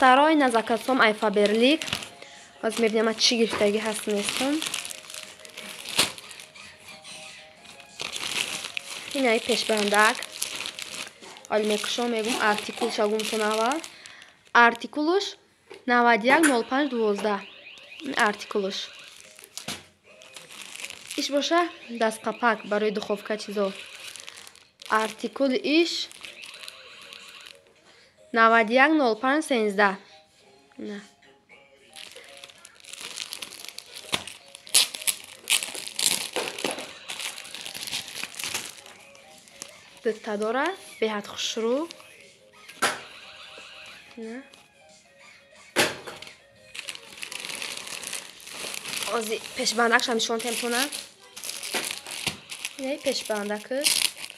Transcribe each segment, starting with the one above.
Духтаро, ина заказҳом ай Фаберлик. Ҳозир мебинам ман чӣ гирифтагӣ ҳаст нестам. Инаи пешбандак. Оли мекушом, мегум артикулша гумтон аввал. Артикулуш 910512. Артикулуш. Иш боша дастқапак барои духовка чизо. Артикули иш 910513. На. Дутта дора, беҳад хушрӯ. На. Ози пешбандакшам нишон темтона. Инаи пешбандакш,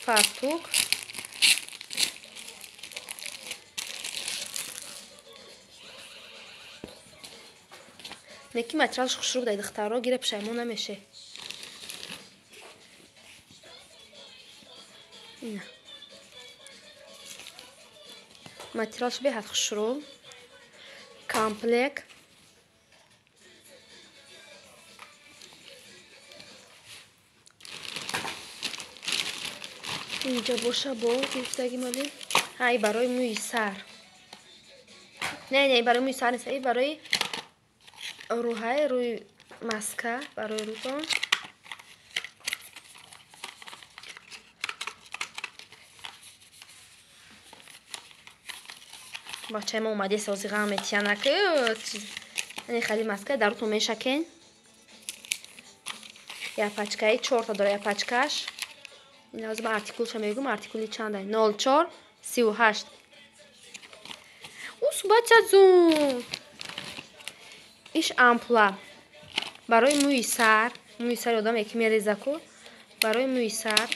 фартук. Неки материалш хушрӯ будай, духтаро, гире пушаймон намеше. Ина. Материалш беҳад хушрӯ. Комплект. Инҷа боша бо гирифтаги моли. Ҳа, и барои мӯи сар. Не, не, барои мӯи сар нест, и барои рӯҳай, рӯи маска барои рӯтон. Бачаи мо омаде сози ғам метиянак. Ани хали маска дар рӯтон мешакен. Я пачкаи чорта дора, я пачкаш. Ина ҳозир ман артикулша мегӯм, артикули чанда? 0438. Ус бачаҷон. Иш ампула барои мӯи сар, мӯи сари одаме ки мереза ку, барои мӯи сар.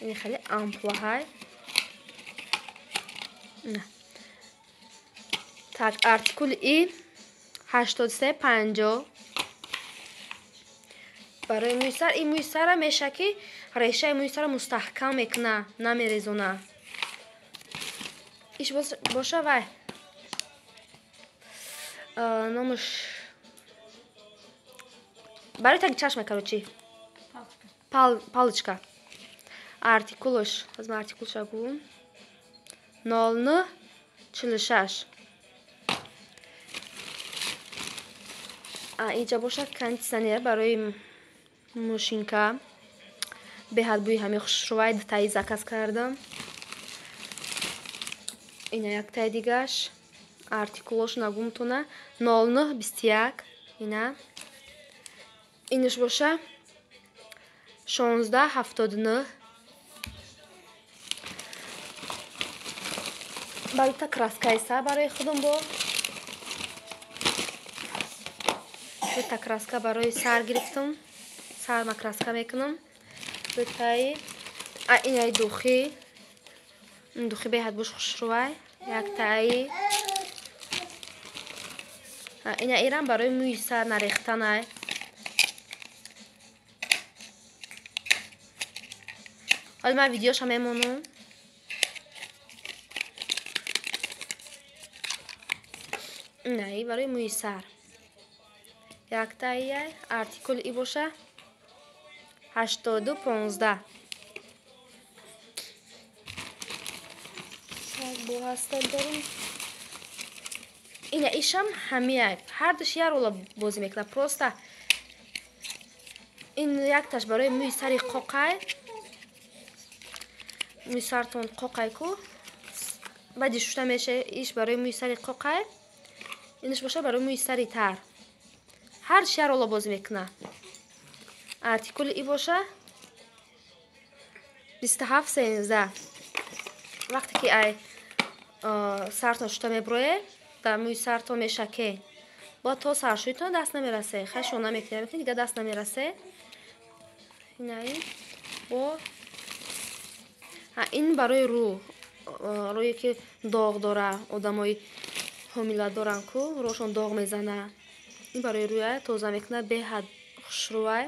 Ин хеле ампулаҳай. На. Так, артикули и 8350. Барои мӯи сар, ин мӯи сара меша ки решаи мӯи сара мустаҳкам мекуна, намерезона. Иш боша вай. Номаш барои таги чашма, короче. Палочка. Артикулаш, аз ман артикулша гӯм. 0946. Инҷа боша кондитсионер барои мошинка. Беҳад бӯи ҳами хушрӯвай, дутаи заказ кардам. Ина яктаи дигаш. Артикулош нагумтона 0921. Ина. Инаш боша 1679. Барои краскаи сар барои худам бо. Дута краска барои сар гирифтам. Сарма краска мекунам. Дутаи. А инаи духи. Духи беҳад буш хушрӯвай. Яктаи. Ина ирам барои мӯи сар нарехтанай. Ҳоло ман видеоша мемонам. Инаи барои мӯи сар. Яктаи артикули и боша 8215. Бо ҳастан дорум. Ина ишам ҳамияй. Ҳардуш як рола бозӣ мекунад. Просто ин якташ барои мӯи сари қоқай. Мӯи сартон қоқай ку. Баъди шушта меша иш барои мӯи сари қоқай. Инаш боша барои мӯи сари тар. Ҳардуш як рола бозӣ мекунад. Артикули и боша 2713. Вақте ки ай сартон шута меброe, дар мӯи сартон мешаке. Бояд то саршӯитон даст намерасе. Хай шона мекунем, дига даст намерасе. Инаи бо ин барои рӯ, рӯе ки доғ дора, одамои ҳомила доранд ку, рӯшон доғ мезана. Ин барои рӯя тоза мекунад, беҳад хушрӯай.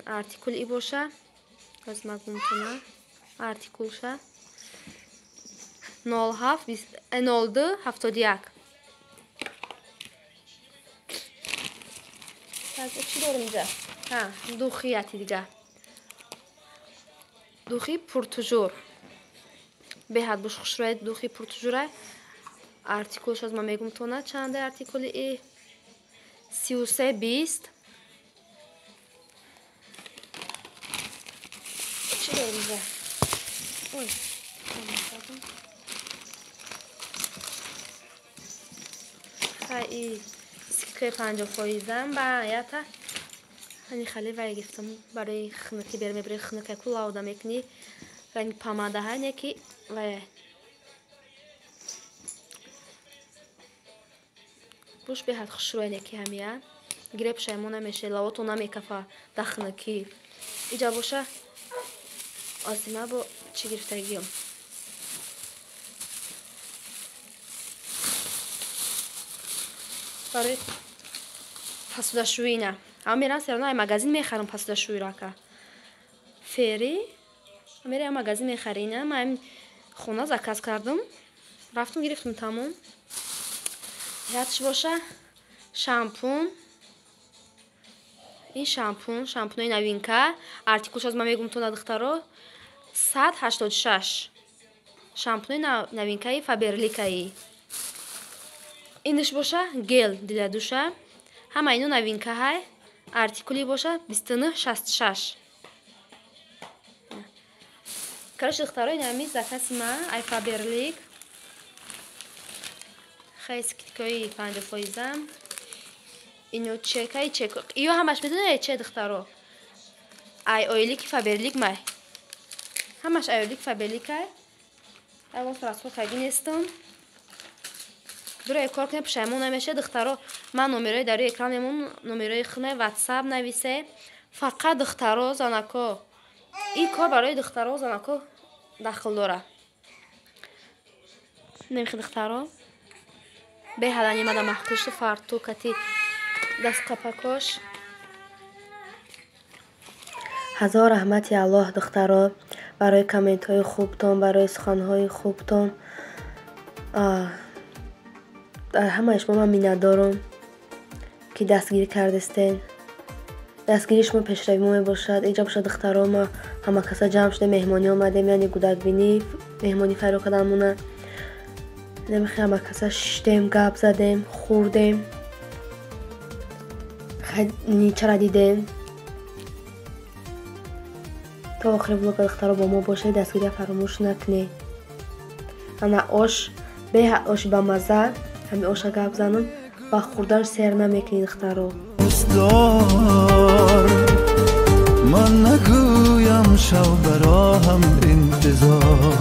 Артикул и боша. Аз магумтона. Артикулша. 07 02 71. Так, чӣ дорем инҷа? Ҳа, духияти дига. Духи пуртужур. Беҳад буш хушрӯй духи пуртужура. Артикулш аз ма мегум тона чанде артикули и 33 20. Чӣ дорем инҷа? Ой, хай скидкаи 50% ба ята ҳани хали вай гирифтам барои хунуки бер мебари хунука ку лавда мекунӣ ранги помада ҳай не ки вай буш беҳад хушрӯй не ки ҳамия гиреб шаймо намеше лавото намекафа да хунукӣ иҷа боша озима бо чӣ гирифтагиём барои пасудашӯӣ на. Ама мерам серона ай магазин мехарам пасудашӯиро ака. Фери мерам магазин мехари на. Ман хона заказ кардам. Рафтум гирифтум тамом. Ятш боша шампун. Ин шампун, шампунои новинка. Артикулш аз ман мегум то на духтаро 186. Шампунои новинкаи Фаберликаи. Иниш боша гел для душа. Ҳама ино новинка ҳай. Артикули боша 2966. Короче, духтаро, ин ҳами закази ма ай Фаберлик. Хай скидкаи 50%. Ино чекаи чек. Иё ҳамаш медонед че духтаро? Ай ойлики Фаберлик май. Ҳамаш ай ойлики Фаберлик ай. Ай расход карди нестам. Дура кор кунем пушаймон намеша духтаро. Ман номерои дар рӯи экран мемон, номерои худна WhatsApp нависе. Фақат духтаро, занако. Ин кор барои духтаро, занако дахл дора. Немхи духтаро. Беҳад анимада маҳкушу фарту кати дастқапакош. Ҳазор раҳмати Аллоҳ духтаро барои комментҳои хубтон, барои суханҳои хубтон. Дар ҳамаи шумо ман миннатдорам ки дастгирӣ кардистен. Дастгирии шумо пешравии мо мебошад. Инҷа бошад духтаро, ма ҳама каса ҷамъ шуда меҳмонӣ омадем, яъне гудакбинӣ меҳмонӣ файро карданмона. Намехоҳем ҳама каса шиштем, гап задем, хӯрдем, ничара дидем. То охири влога духтаро бо мо бошед, дастгирия фаромӯш накунед. Ана ош беҳад оши бамазза. Ҳами оша гап занам ба хӯрдан сер намекунӣ духтаро. Ман нагӯям шав бароҳам интизор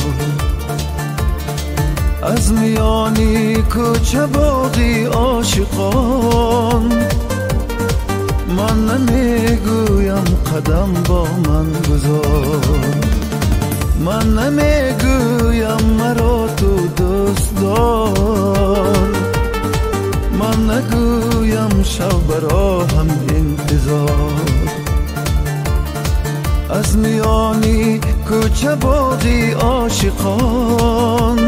аз миёни кӯча боғи ошиқон ман намегӯям қадам бо ман гузор ман намегӯям маро ту дӯст дор ман нагӯям шав бароҳам интизор аз миёни кӯча боғи ошиқон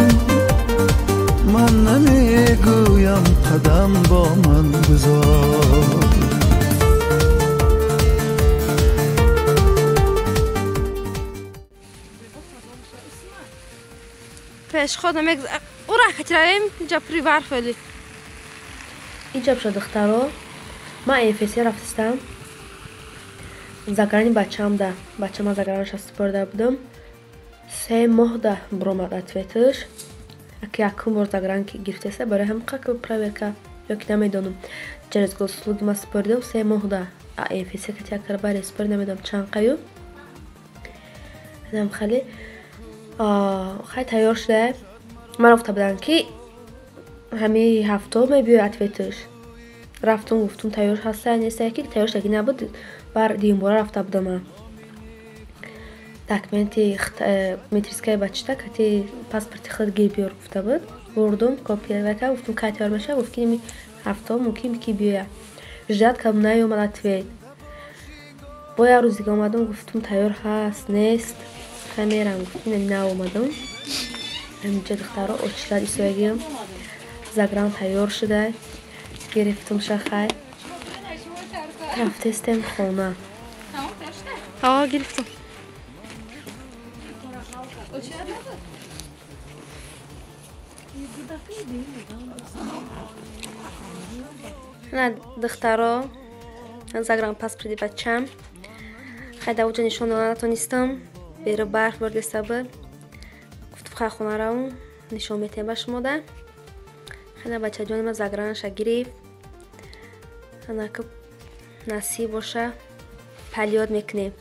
ман намегӯям қадам бо ман гузор. Пешход намегузар. Ура, катираем, инҷа пури барф вели. Инҷа бошад духтаро, ман МФС рафтистам. Заграни бачаам да. Бачаама загранаш супорда будам. 3 моҳ да буромад ответаш. Аки якум бор загран гирифтеса, барои ҳам как проверка ё ки намедонам. Через госуслуги ма супоридам 3 моҳ да. А МФС кати як баре супори намедонам чанд қаю. Нам хали хай тайёр шуда. Ман гуфта будам ки ҳами ҳафто мебиёй ответаш. Рафтум гуфтум тайёр ҳаста неста ки тайёр шудаги набуд. Бар дуюмбора рафта будам ман. Документи метрискаи бачита кати паспорти худ гир биёр гуфта буд. Бурдум копия вака гуфтум кай тайёр мешава, гуфт ки Ҳафтаҳо мумкин ки биёяд. Ждать кардам, наёмад ответ. Бо як рӯз дига омадам, гуфтум, тайёр ҳаст, нест. Хай, мерам, гуфтум, наомадам. Ҳаминҷа, духтаро, очередь истоягиам. Загран тайёр шуда, гирифтум шахай. Рафтестем хона. Ҳа, гирифтум. На, духтаро, загранпаспорти бачам. Хай, да уҷа нишон дода натонистам. Беру барф бурдеста буд. Гуфтум, хай, хона равм, нишон метиҳем ба шумо да. Хай, на, бачаҷони ма загранша гирифт. Анака, насиб боша, полёт мекунем.